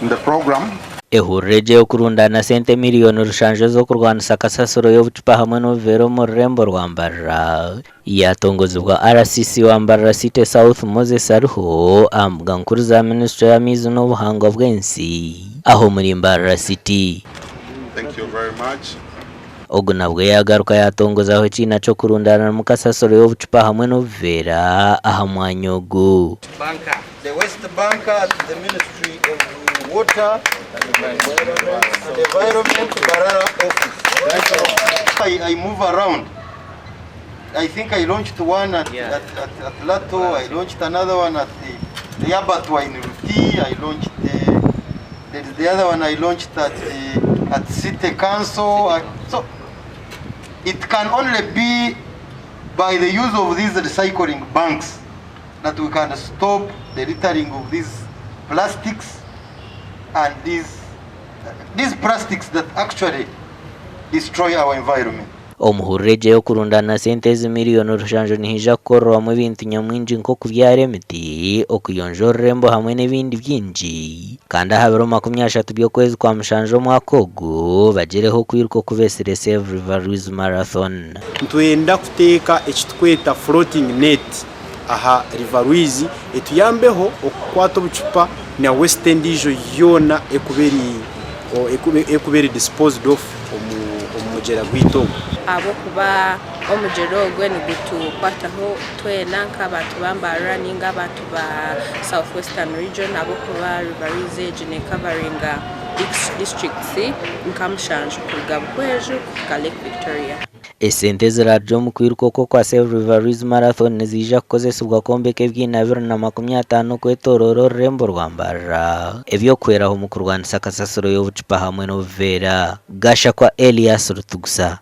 in the program. Ehurura egyo ey'okurundaana sente miriyoni rushanju ez'okurwanisa kasasiro y'obucupa hamwe n'obuveera omu rurembo rwa Mbarara yaatongozibwa RCC wa Mbarara City South Moses Ariho aha mbuga nkuru za minisiture y'amaizi n'obuhangwa bw'ensi aha omuri Mbarara City. Thank you very much. Ogu nabwo yaagaruka yaatongozaho ekiina ky'okurundaaniramu kasasiro y'obucupa hamwe n'obuveera aha mwanya ogu. The waste bunker at the Ministry of Water and Environment Mbarara office. I, I move around. I think I launched one at, yeah. at, at, at Lato, I launched another one at the, the abattoir in Ruti, I launched the, there's the other one I launched at the, at City Council. I, so it can only be by the use of these recycling banks that we can stop the littering of these plastics and these, these plastics that actually destroy our environment. Omuhururu egyo ey'okurundaana sente ezi miriyoni rushanju nihaija kukorerwamu ebintu nyamwingi nk'okubyara emiti, okuyonja orurembo hamwe n'ebindi bingi kandi aha biro 30 by'okwezi kwa mushanju omwaka ogu bagyereho okwiruka oku beetsire Save River Rwizi Marathon. Nitwenda kuteeka eki turikweta floating net aha River Rwizi etuyambeho okukwata obucupa na waste endiijo yoona erikuba eri erikuba eri disposed of omu mugyera gwaitu ogu. Ahabw'okuba omugyera ogwe nigutukwataho twena nk'abantu ba Mbarara ninga abantu ba South Western Region ahabw'okuba River Rwizi egi nekavaringa disiturikiti nka mushanju kuruga Buhweju kuhika Lake Victoria. Esente eziraarugye omu kwiruka oku okwa Save River Rwizi Marathon niziija kukozesibwa kwombeka ebiina 250 kwetooroora orurembo rwa Mbarara eby'okuhweraho omu kurwanisa kasasiro y'obucupa hamwe n'obuveera. Gashakwa Elias Rutugusa.